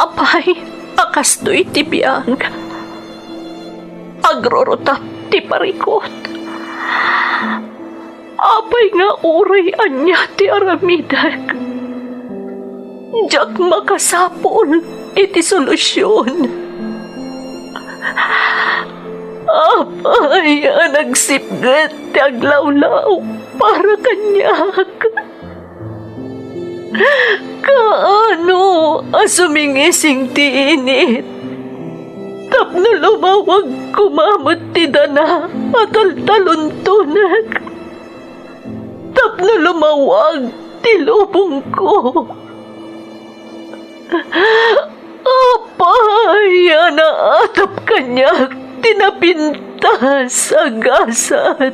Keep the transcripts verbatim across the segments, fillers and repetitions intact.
Apay a kastoy ti biag? Agrurutap ti parikut. Apay nga uray ania ti aramidek, diak makasapul iti solusion. Apay a nagsipget ti aglawlaw para kaniak? Kaano a sumingising ti init tapno lumawag koma met ti dana a taltaluntonek? Tapno lumawag ti lubongko. Apay a naatap kaniak ti napintas a gasat?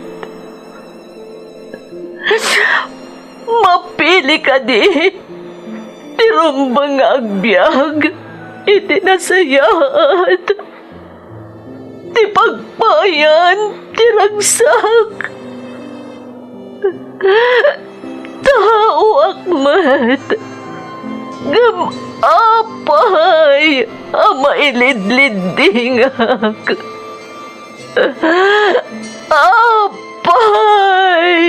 Mapili kadi ti rumbeng nga agbiag iti nasayaat? Ti pagpayan ti ragsak. Taoak met. Ngem apay a mailidliddingak? Apay!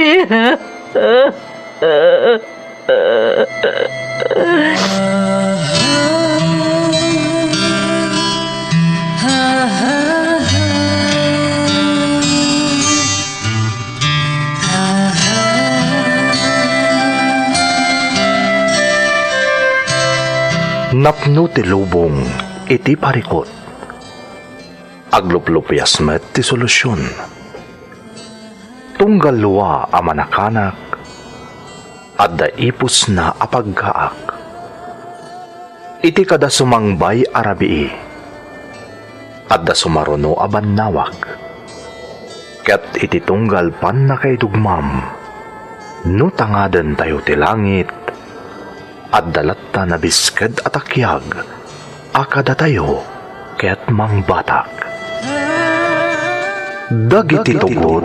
Napno ti lubong iti parikut. Agluplupias met ti solusion. Tunggal lua a manakanak, adda ipusna a paggaak. Iti kada sumangbay a rabii, adda sumaruno a bannawag. Ket iti tunggal pannakaidugmam, no tangadentayo ti langit, adda latta nabisked a takiag a kadatayo ket mangbatak. Dagiti tugot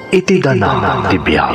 iti dana ti biag.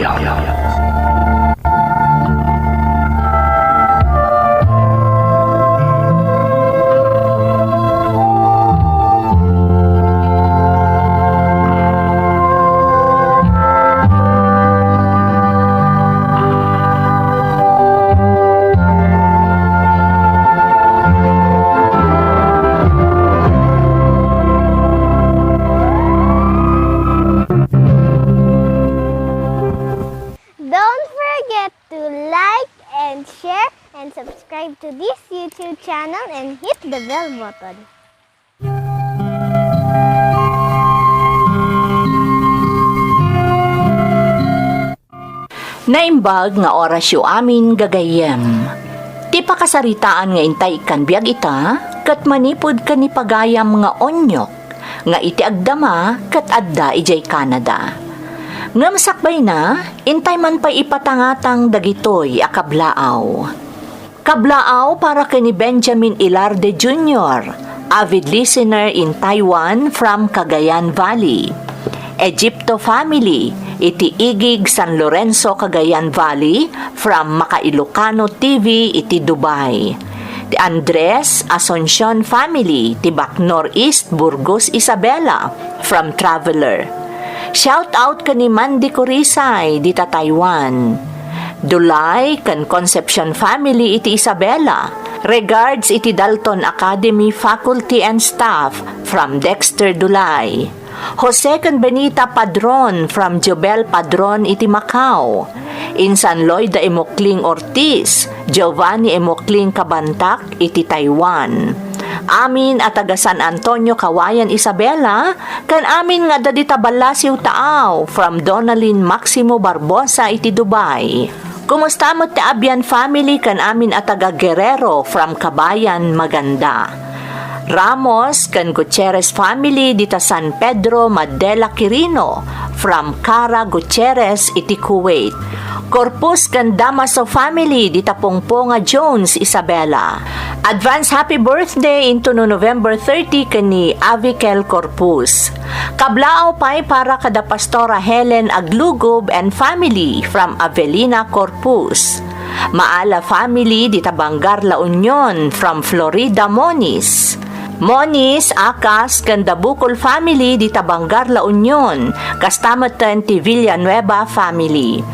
Don't forget to like and share and subscribe to this YouTube channel and hit the bell button. Naimbag nga orasyo amin, gagayyem. Ti pakasaritaan nga intay ikkan biag ita, ket manipud ken ni pagayam nga onyok, nga iti agdama ket adda idiay Canada. Ngem sakbayna, intay man pay ipatangatang dagitoy a kablaaw. Kablaaw para ken ni Benjamin Ilarde Junior, avid listener in Taiwan from Cagayan Valley. Egipto family iti Igig, San Lorenzo, Cagayan Valley, from Maka Ilocano T V iti Dubai. Ti Andres Asuncion family ti Bac Northeast, Burgos, Isabela, from Traveler. Shout out ken ni Mandy Corisay dita Taiwan. Dulay ken Concepcion family iti Isabela. Regards iti Dalton Academy faculty and staff from Dexter Dulay. Jose ken Benita Padron from Jobel Padron iti Macau. Insan Loida Emocling Ortiz, Giovanni Emocling Kabantak iti Taiwan. Amin a taga San Antonio, Cauayan, Isabela, ken amin nga adda dita ballasiw taaw from Donalyn Maximo Barbosa iti Dubai. Kumusta met ti Abian family ken amin a taga Guerrero from Kabayan, Maganda. Ramos ken Gutierrez family dita San Pedro, Madela, Quirino, from Cara Gutierrez iti Kuwait. Corpus ken Damaso family dita Pongponga Jones, Isabela. Advance happy birthday into no November thirty ken ni Avikel Corpus. Kablaaw pay para kada Pastora Helen Aglugob and family from Avelina, Corpus. Maala family dita Bangar, La Union, from Florida, Moniz. Moniz, Acas, ken Dabukol family dita Bangar, La Union, kasta metten ti Villanueva family.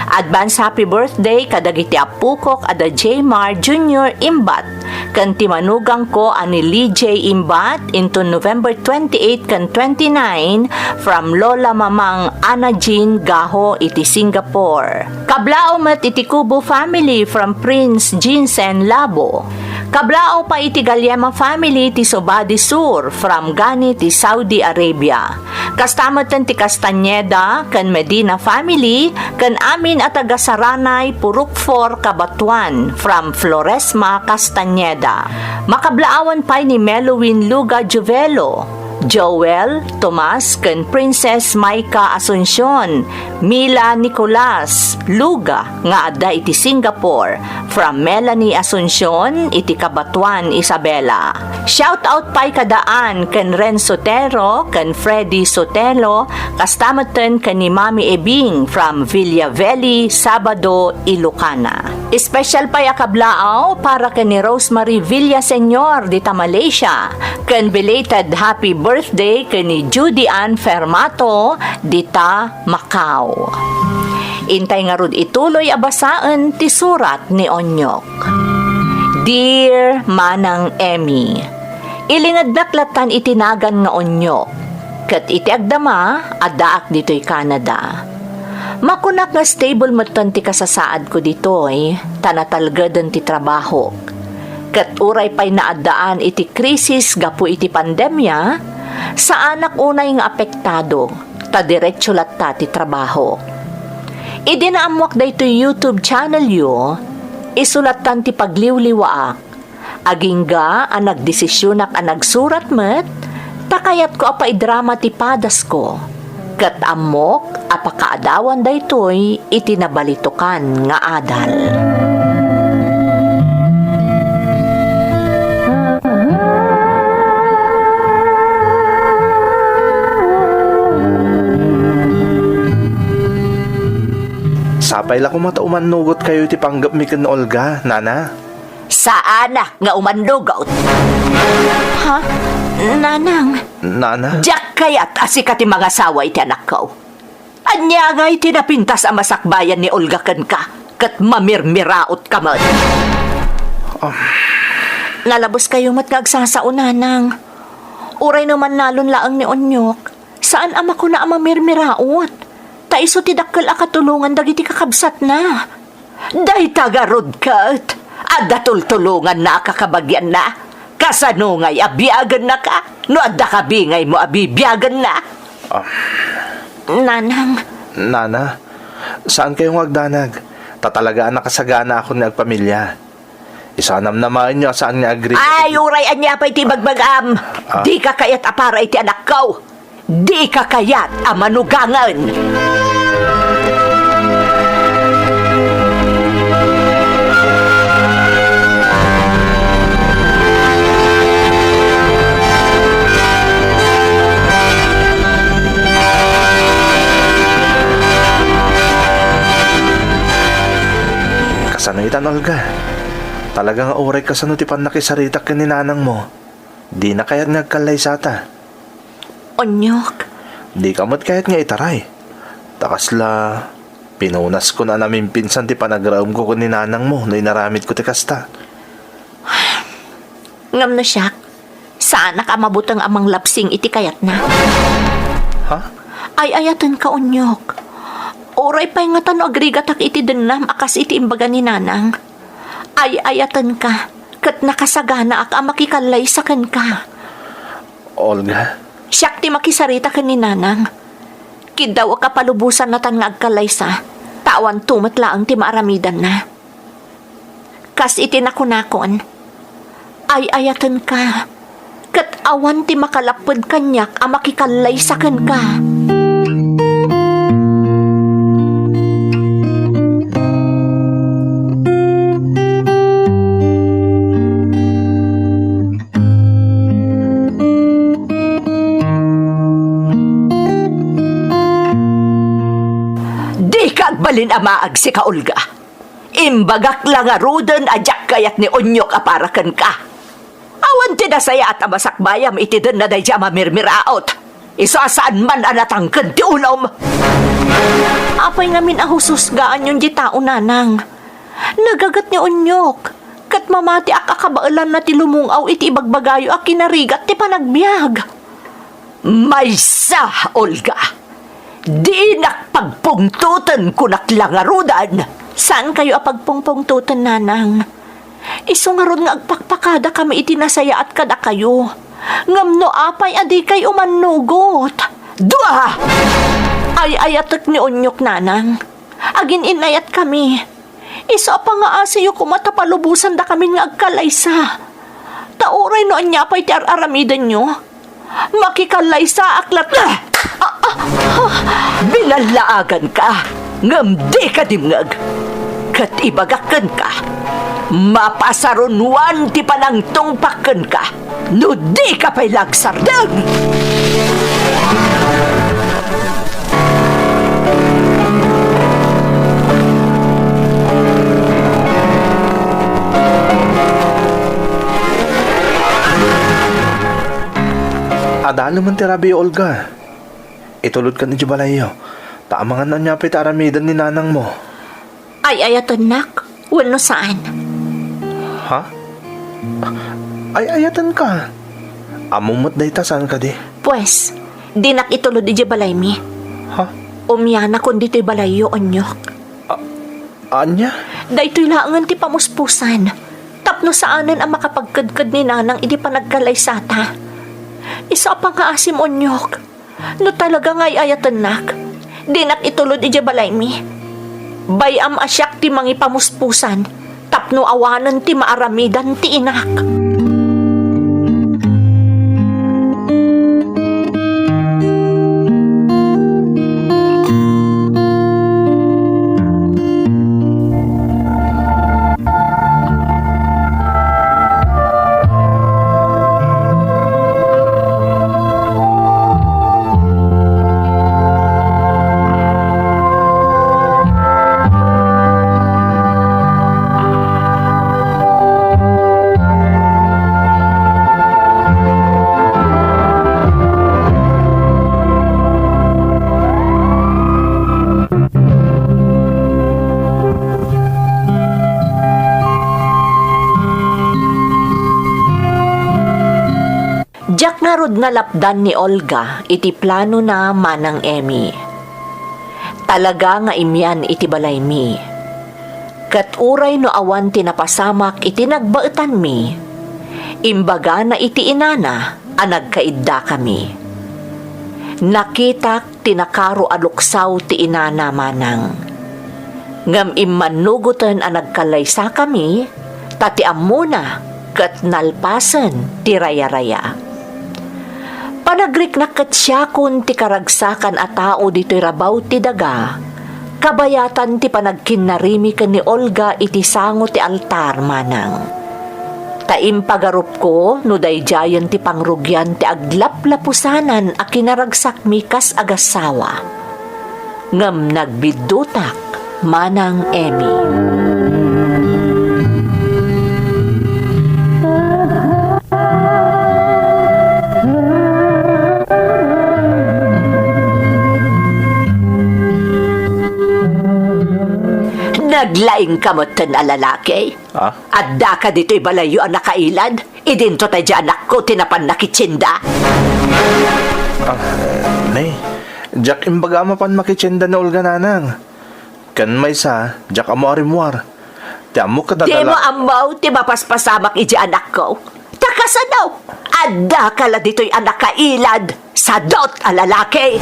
Advance happy birthday kadagiti appokok a da Jmar Junior Imbat ken ti manugangko a ni Lee J Imbat inton November twenty-eight ken twenty-nine from Lola Mamang Ana Jean Gaho iti Singapore. Kablaaw met iti Kubo family from Prince Jinsen Labo. Kablaaw pay iti Gallema family ti Subadi Sur from Gani ti Saudi Arabia. Kasta metten ti Castañeda ken Medina family ken amin a taga Saranay, Purok four, Cabatuan, from Floresma Castañeda. Makablaawan pay ni Meluin Luga Juvelo, Joel, Tomas, ken Princess Maika Asuncion, Mila Nicolas Luga nga adda iti Singapore, from Melanie Asuncion iti Cabatuan, Isabela. Shout out pay kadaan ken Ren Sotero ken Freddy Sotelo, kasta metten ken ni Mami Ebing from Villa Veli, Sabado, Ilocana. Special pay a kablaaw para ken ni Rosemary Villaseñor dita Malaysia, ken belated happy birthday ken ni Judy Ann Fermato dita Macau. Intay ngarud ituloy a basaen ti surat ni Onyok. Dear Manang Emmy, ilingednak lattan iti nagan nga Onyok, ket iti agdama, addaak ditoy Canada. Makunak nga stable metten ti kasasaadko ditoy, ta natalgeden ti trabahok. Ket uray pay naaddaan iti krisis gapu iti pandemia, saanak unay nga apektado, ta diretso latta ti trabaho. Idi naammoak daytoy YouTube channel yo, isu lattan ti pagliwliwaak. Agingga a nagdesisionak a nagsurat met, ta kayatko a paidrama ti padasko, ket ammok a pakaadawan daytoy iti nabalitokan nga adal. Sapay la koma ta umannugotkayo iti panggepmi ken Olga, Nana. Saanak nga umannugot. Ha? Nanang? Nana? Diak kayat a sika ti mangasawa iti anakko. Ania ngay ti napintas a masakbayan ni Olga kenka, ket mamirmiraotka met? Ah. Nalaboskayo met nga agsasao, Nanang. Uray no mannalon laeng ni Onyok, saan a makuna a mamirmiraot. Ta isu ti dakkel a katulongan dagiti kakabsatna. Dayta ngarud ket, adda tultulonganna a kakabagianna. Kasano ngay a biagennaka no adda kabingaymo a bibiagenna? Ah. Nanang. Nana, saankayo nga agdanag, ta talaga a nakasaganaakon nga agpamilia. Isu a namnamaenyo a saan nga agrigatan. Ay, uray ania pay ti ibagbagam. Ah. Dika kayat a para iti anakko. Dika kayat a manugangen. Kasano itan, Olga? Talaga nga uray kasano ti pannakisaritak ken ni nanangmo, dina kayat nga agkallaysata. Onyok. Dika met kayat nga itaray. Ta kasla, pinunaskon a namimpinsan ti panagraemko ken ni nanangmo no inaramidko ti kasta. Ngem no siak, saanak a mabuteng a manglapsing iti kayatna. Ha? Ay-ayatenka, Onyok. Uray pay ngata no agrigatak iti dennam a kas iti imbaga ni Nanang. Ay-ayatenka, ket nakasaganaak a makikallaysa kenka. Olga? Siak ti makisarita ken ni Nanang. Kiddawek a palubosan natan nga agkallaysa, ta awanto met laeng ti maaramidanna. Kas iti nakunakon, ay-ayatenka, ket awan ti makalapped kaniak a makikallaysa kenka. Dika agbalin a maagsika, Olga. Imbagak la ngaruden a diak kayat ni Onyok a para kenka. Awan ti nasayaat a masakbayam iti denna daydi a mamirmiraot. Isu a saan man a natangken ti ulom. Apay ngamin a hushusgaanyon ti tao, nanang? Nagaget ni Onyok, ket mamatiak a kabaelanna ti lumung-aw iti ibagbagayo a kinarigat ti panagbiag. Maysa, Olga! Dinak pagpungtoten, kunak la ngaruden. Saankayo a pagpungpungtoten, nanang. Isu ngarud nga agpakpakadakami iti nasayaat kadakayo. Ngem no apay a dikay umannugot? Dua! Ay-ayatek ni Onyok, nanang. Agin-inayatkami. Isu a pangaasiyo koma ta palubosandakamin nga agkalaysa. Ta uray no ania pay ti ar-aramidenyo, makikalaysaak latta. Ah, ah, ah. Binallaaganka, ngem dika dimngeg. Ket ibagak kenka, mapasarunoan ti panangtungpak kenka no dika pay la agsardeng. Adda lemen ti rabii, Olga. Itulodkan idiay balayyo. Ta amangan no ania pay ti aramiden ni nanangmo. Ay-ayatennak wenno saan? Ha? Ay-ayatenka. Ammom met dayta, saan kadi? Pues, dinak itulod idiay balaymi. Ha? Umianakon ditoy balayyo, Onyok. A-, ania? Daytoy laengen ti pamuspusan. Tapno saanen a makapagkedked ni nanang idi panagkalaysata. Isu a pangaasim, Onyok. No talaga nga ay-ayatennak, dinak itulod idiay balaymi. Bay-am a siak ti mangipamuspusan tapno awanen ti maaramidan ti inak. Diak ngarud nalapdan ni Olga iti planona, Manang Emmy. Talaga nga imian iti balaymi. Ket uray no awan ti napasamak iti nagbaetanmi, imbagana iti inana a nagkaiddakami. Nakitak ti nakaro a luksaw ti inana, Manang. Ngem immannugoten a nagkalaysakami, ta ti ammona ket nalpasen ti rayaraya. Panagriknak ket siakon ti karagsakan a tao ditoy rabaw ti daga, kabayatan ti panagkinnarimi ken ni Olga iti sango ti altar, Manang. Ta impagarupko no daydiayen ti pangrugian ti aglaplapusanan a kinaragsakmi kas agassawa. Ngem nagbiddutak, Manang Emmy. Naglaingka metten a lalaki? Ah? Addaka ditoy balayyo a nakailad? Idinto tay di anakko ti napan nakitienda. Ah, eh, nay, diak imbaga a mapan makitienda ni Olga, nanang. Ken maysa, diak ammo a rimmuar. Ti ammok ket adda la- Dimo ammo ti mapaspasamak idi anakko. Ta kasano? Addaka la ditoy a nakailad. Sadut a lalaki.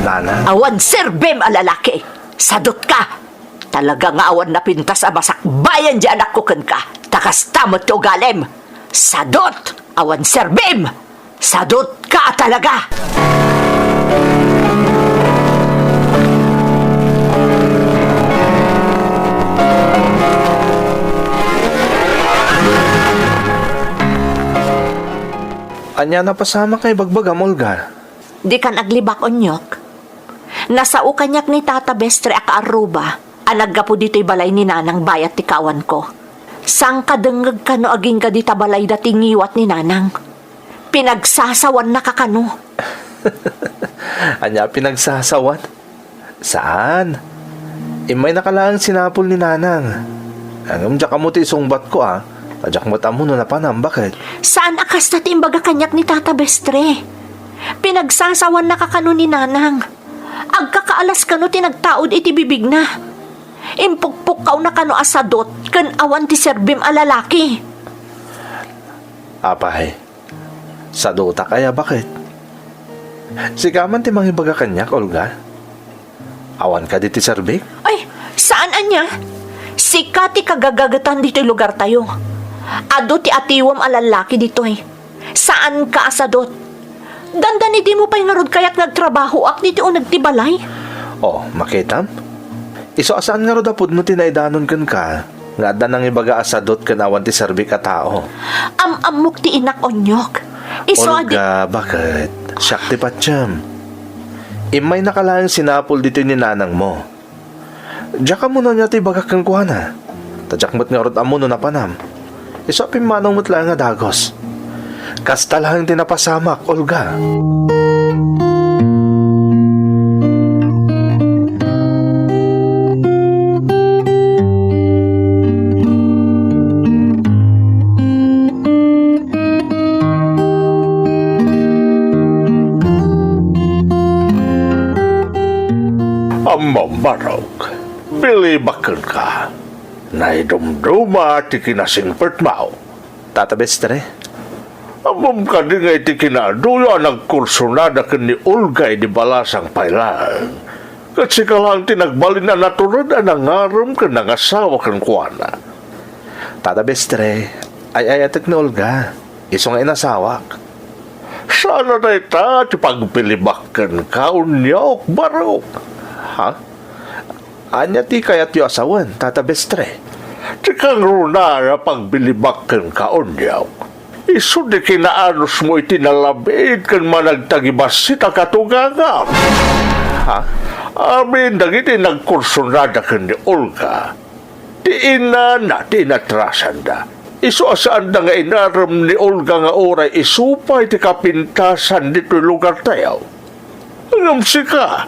Nanang. Awan serbim a lalaki. Sadutka. Talaga nga awan napintas a masakbayan di anakko kenka. Ta kasta met ti ugalim. Sadut! Awan serbim! Sadutka a talaga! Ania napasamak nga ibagbagam, Olga? Dikan aglibak, Onyok. Nasao kaniak ni Tata Bestre a kaarruba. a naggapu ditoy balay ni Nanang bayat ti kaawanko. Saan kadengngegka no agingga dita balayda ti ngiwat ni Nanang? Pinagsasawannaka kano? Ania a pinagsasawan? Saan. Immaynaka laeng sinapul ni Nanang. Ngem diak ammo ti isungbatko, a. Ta diak met ammo no napanam, baket. Saan a kasta ti imbaga kaniak ni Tata Bestre. Pinagsasawannaka kano ni Nanang. Agkakaalas kano ti nagtaud iti bibigna. Impukpukkawna kano a sadot ken awan ti serbim a lalaki. Apay, sadotak aya, baket? Sika man ti mangibaga kaniak, Olga? Awan kadi ti serbik? Ay, saan ania? Sika ti kagagagetan ditoy lugartayo. Adu ti atiwem a lallaki ditoy. Saanka a sadot. Dandani dimo pay ngarud kayat nga agtrabahoak ditoy uneg ti balay? Oh, makitam? Isu a saan ngarud a pudno ti naidanon kenka nga adda nangibaga a sadot ken awan ti serbik a tao. Am-ammok ti inak, Onyok. Isu a di- Olga, baket? Siak ti patiem. Immaynaka laeng sinapul ditoy ni nanangmo. Diak ammo no ania ti ibagak kenkuana. Ta diak met ngarud ammo no napanam. Isu a pimmanaw met laeng a dagus. Kasta laeng ti napasamak, Olga. Ammom, Barok, bilibak kenka. Naidumduma ti kinasingpetmo. Tata Bestre? Ammom kadi nga iti kinaaduyo a nagkursunada ken ni Olga idi balasang pay laeng, ket sika laeng ti nagbalin a natured a nangarem ken nangasawa kenkuana? Tata Bestre, ay-ayatek ni Olga. Isu nga inasawak. Saan a dayta ti pagbilibak kenka, Onyok, Barok? Ha? Ania ti kayatyo a sawen, Tata Bestre? Ti kangruna a pagbilibak kenka, Onyok, isu ti kinaanusmo iti nalabit ken managtagibassit a katugangam. Ha? Amin dagiti nagkursunada ken ni Olga, ti inana ti inatrasanda. Isu a saanda nga inarem ni Olga nga uray isu pay ti kapintasan ditoy lugartayo. Ngem sika,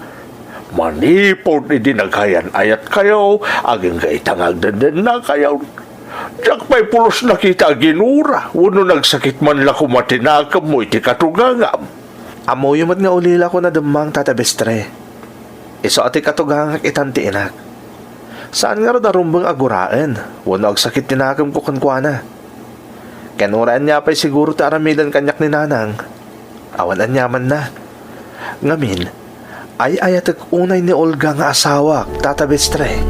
manipud idi nagayan-ayatkayo, agingga ita nga agdendennakayo, diak pay pulos nakita a ginura wenno nagsakit man la koma ti nakemmo iti katugangam. Ammoyo met nga ulilako nademmang, Tata Bestre. Isu a ti katugangak itan ti inak. Saan ngarud a rumbeng a guraen wenno agsakit ti nakemko kenkuana. Ken uray ania pay siguro ti aramiden kaniak ni Nanang, awan aniamanna. Ngamin, ay-ayatek unay ni Olga nga asawak, Tata Bestre.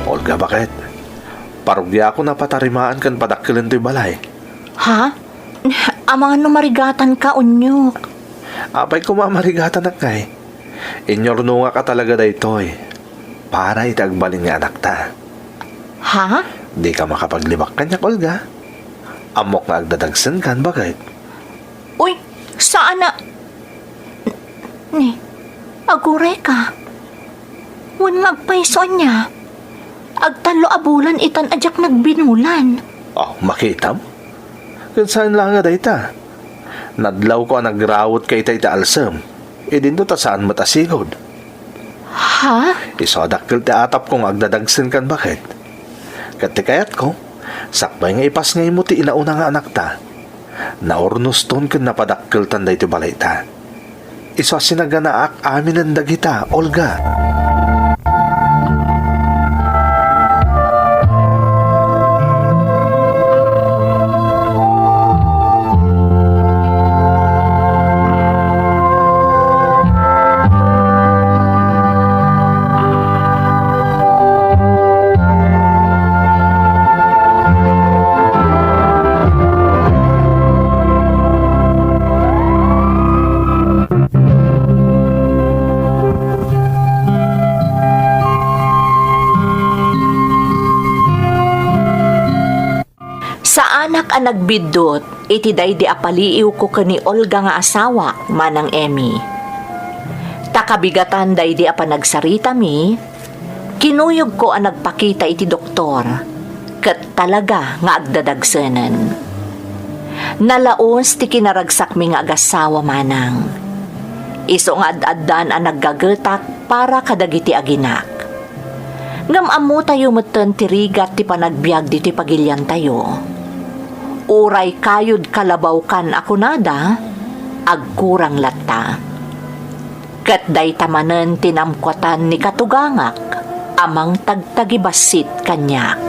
Olga, baket? Parugiakon a patarimaan ken padakkelen toy balay. Ha? Amangan no marigatanka, Onyok. Apay koma a marigatanak ngay? Inyurnongak a talaga daytoy para iti agbalin nga anakta. Ha? Dika makapaglibak kaniak, Olga. Ammok nga agdadagsenkan, baket? Uy, saan a, ni, agurayka. Wen nga agpayso ania? Agtallo a bulan itan a diak nagbinulan. Oh, makitam? Ket saan la nga dayta? Nadlawko a nagrawotka ita iti alsem. Idinto ta saan met a sigud. Ha? Isu a dakkel ti atapko nga agdadagsenkan, baket? Ket ti kayatko, sakbay nga ipasngaymo ti inauna nga anakta, naurnoston ken napadakkeltan daytoy balayta. Isu a sinaganaak aminen dagita, Olga. Anak a nagbiddut iti daydi a paliiwko ken ni Olga nga asawak, Manang Emmy. Ta kabigatan daydi a panagsaritami, kinuyogko a nagpakita iti doktor, ket talaga nga agdadagsenen. Nalaus ti kinaragsakmi nga agassawa, Manang. Isu nga ad-addan a naggagetak para kadagiti aginak. Ngem ammotayo metten ti rigat ti panagbiag ditoy pagiliantayo. Uray kayod kalabawkan a kunada, agkurang latta. Ket dayta manen ti namkuatan ni katugangak a mangtagtagibassit kaniak.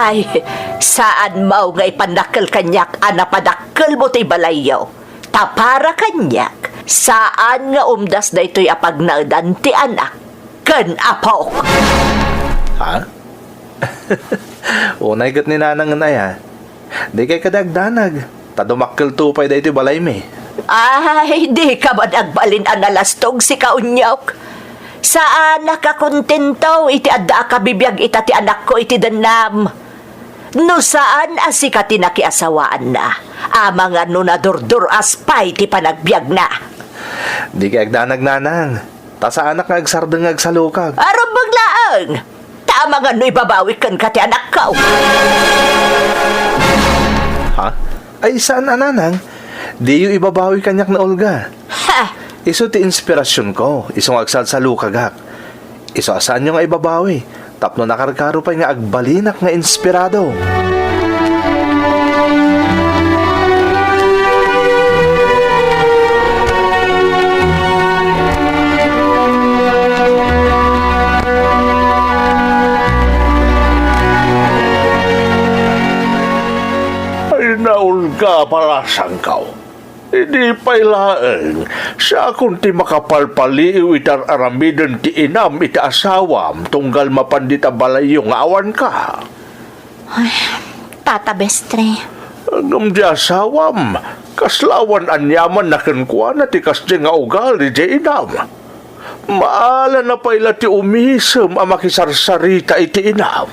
Ay, saan maw nga ipannakkel kaniak a napadakkelmo ti balayyo. Ta para kaniak, saan nga umdas daytoy a pagnaedan ti anak ken apok. Ha? Unay ket ni Nanang aya. Dikay kadi agdanag, ta dumakkelto pay daytoy balaymi. Ay, dika man agbalin a nalastog, sika, Onyok. Saanak a kontento iti adda a kabibiag ita ti anakko iti dennam. No saan a sika ti nakiasawaanna, amangan no nadurdur-as pay ti panagbiagna. Dikay agdanag, Nanang. Ta saanak nga agsardeng nga agsalukag. Arumbeng laeng! Ta amangan no ibabawi kenka ti anakko. Ha? Ay, saan a, Nanang. Diyo ibabawi kaniak ni Olga. Ha! Isu ti inspirasionko, isu nga agsalsalukagak. Isu a saanyo nga ibabawi, tapno nakarkaro pay nga agbalinak nga inspirado. Ay, naulga, palasangko. Idi pay laeng, siakon ti makapalpaliiw iti ar-aramiden ti inam iti asawam tunggal mapan dita balayyo nga awanka. Ay, Tata Bestre. Ngem di asawam, kasla awan aniamanna kenkuana ti kasdiay nga ugali di inam. Maalana pay la ti umisem a makisarsarita iti inam.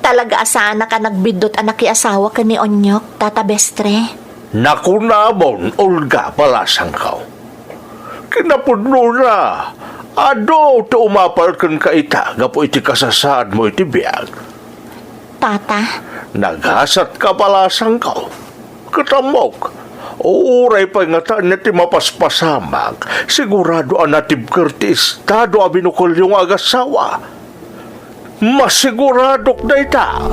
Talaga a saanak a nagbiddut a nakiasawa ken ni Onyok, Tata Bestre? Nakunamon, Olga, palasangko. Kinapudnona, adu ti umapal kenka ita gapu iti kasasaadmo iti biag. Tata? Nagasatka, palasangko. Ket ammok, uray pay ngata ania ti mapaspasamak, sigurado a natibker ti estado a binukelyo nga agassawa. Masiguradok dayta.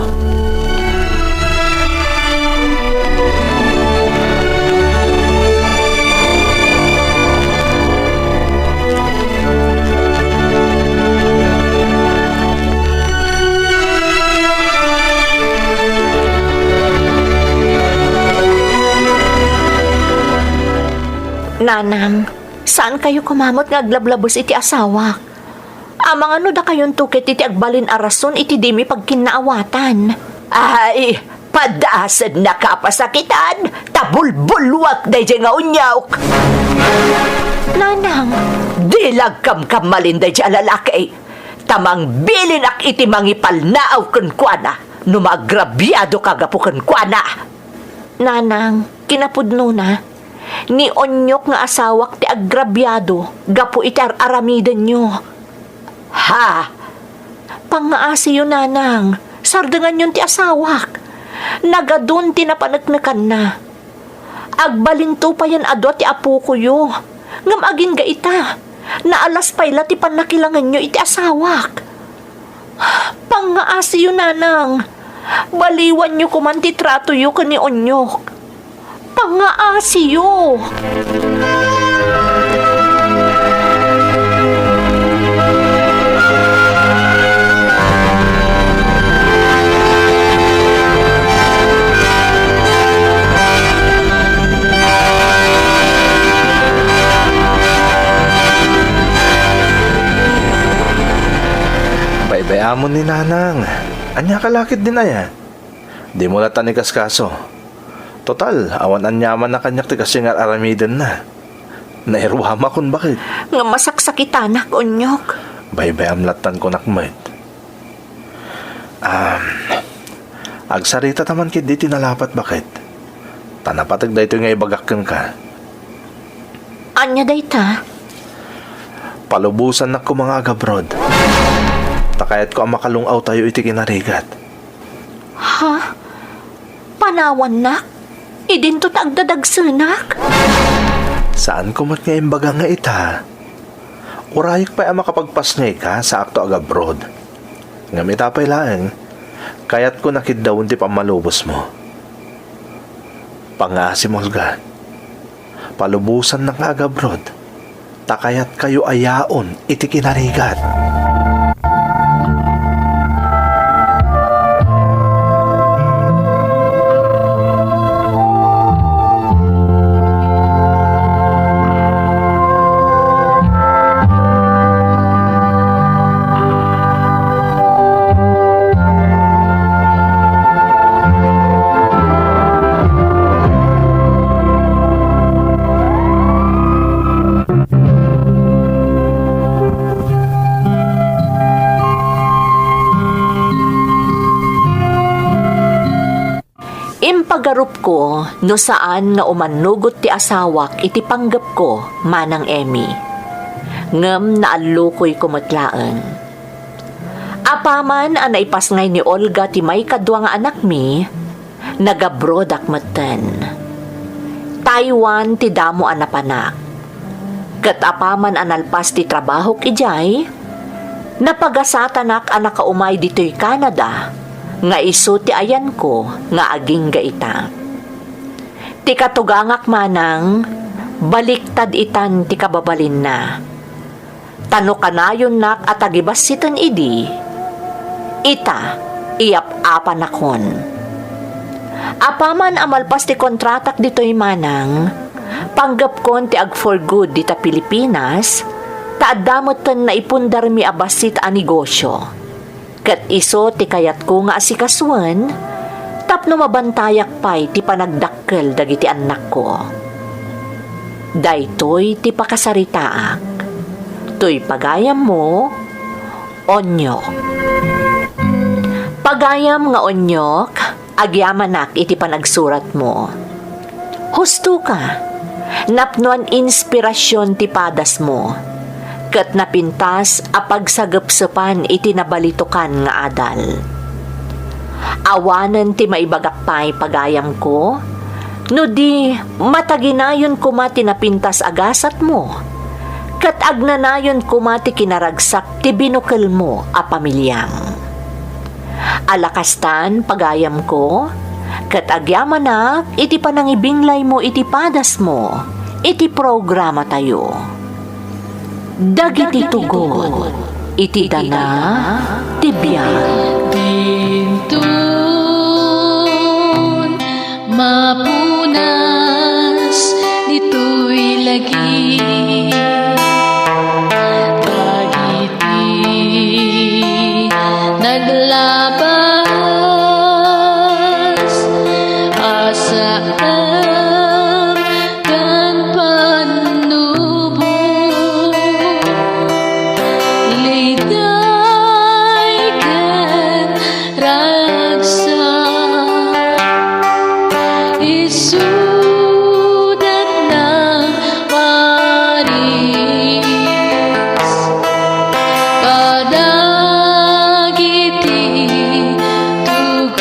Nanang, saankayo koma met nga aglablabes iti asawak. Amangan no dakayonto ket iti agbalin a rason iti dimi pagkinnaawatan. Ay, padasennaka a pasakitan, ta bulbulwak daydiay nga Onyok. Nanang. Dila agkamkammalin daydiay a lalaki, ta mangbilinak iti mangipalnaaw kenkuana no maagrabiadoka gapu kenkuana. Nanang, kinapudnona, ni Onyok nga asawak ti agrabiado gapu iti ar-aramidenyo. Ha? Pangngaasiyo, Nanang, sardenganyon ti asawak. Nagadun ti napaneknekanna. Agbalinto payen a dua ti apokoyo, ngem agingga ita, naalas pay la ti pannakilangenyo iti asawak. Pangngaasiyo, Nanang. Baliwanyo koman ti tratoyo ken ni Onyok. Pangngaasiyo. Baybay-amon ni Nanang. Ania ka lakit din aya? Dimo lattan ikaskaso. Total, awan aniamanna kaniak ti kas nga ar-aramidenna. Nairuamakon baket. Nga masaksakitanak, Onyok. Baybay-am lattan kunak met. Um, agsarita ta man ketdi ti nalapat baket. Ta napateg daytoy nga ibagak kenka. Ania dayta? Palubosannak koma nga agabroad. Ta kayatko a makalung-awtayo iti kinarigat. Ha? Panawannak? Idinto ta agdadagsenak? Saanko met nga imbaga nga ita. Urayek pay a makapagpasngayka saakto agabroad. Ngem ita pay laeng, kayatko a kiddawen ti pammalubosmo. Pangngaasim, Olga. Palubosannak nga agabroad, ta kayatkayo a yaon iti kinarigat. Impagarupko no saan nga umannugot ti asawak iti panggepko, Manang Emmy. Ngem naallukoyko met laeng. Apaman a naipasngay ni Olga ti maikadua nga anakmi, nagabroadak metten. Taiwan ti damo a napanak. Ket apaman a nalpas ti trabahok idiay, napagasatanak a nakaumay ditoy Canada, nga isu ti ayanko nga agingga ita. Ti katugangak manang, baliktad itan ti kababalinna. Ta no kanayonnak a tagibassiten idi, ita, iyap-apanakon. Apaman a malpas ti kontratak ditoy manang, panggepkon ti ag-for good dita Pilipinas, ta adda metten naipundarmi a bassit a negosio. Ket isu ti kayatko nga asikasuen tapno mabantayak pay ti panagdakkel dagiti annakko. Daytoy ti pakasaritaak. Toy pagayammo, Onyok. Pagayam nga Onyok, agyamanak iti panagsuratmo. Husto ka. Napnoan inspirasyon ti padasmo, ket napintas a pagsagepsepan iti nabalitokan nga adal. Awanen ti maibagak pay, pagayamko, no di mataginayon koma ti napintas a gasatmo, ket agnanayon koma ti kinaragsak ti binukelmo a pamiliam. Ala kastan, pagayamko, ket agyamanak iti panangibinglaymo iti padasmo iti programatayo. Dagiti tugot iti dana ti biag. Dinton mapunas ditoy lagi. Dagiti naglabas a saan ken pannubo, liday ken ragsak, isudat nang paris kadagiti tugot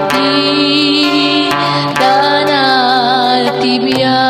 iti dana ti biag.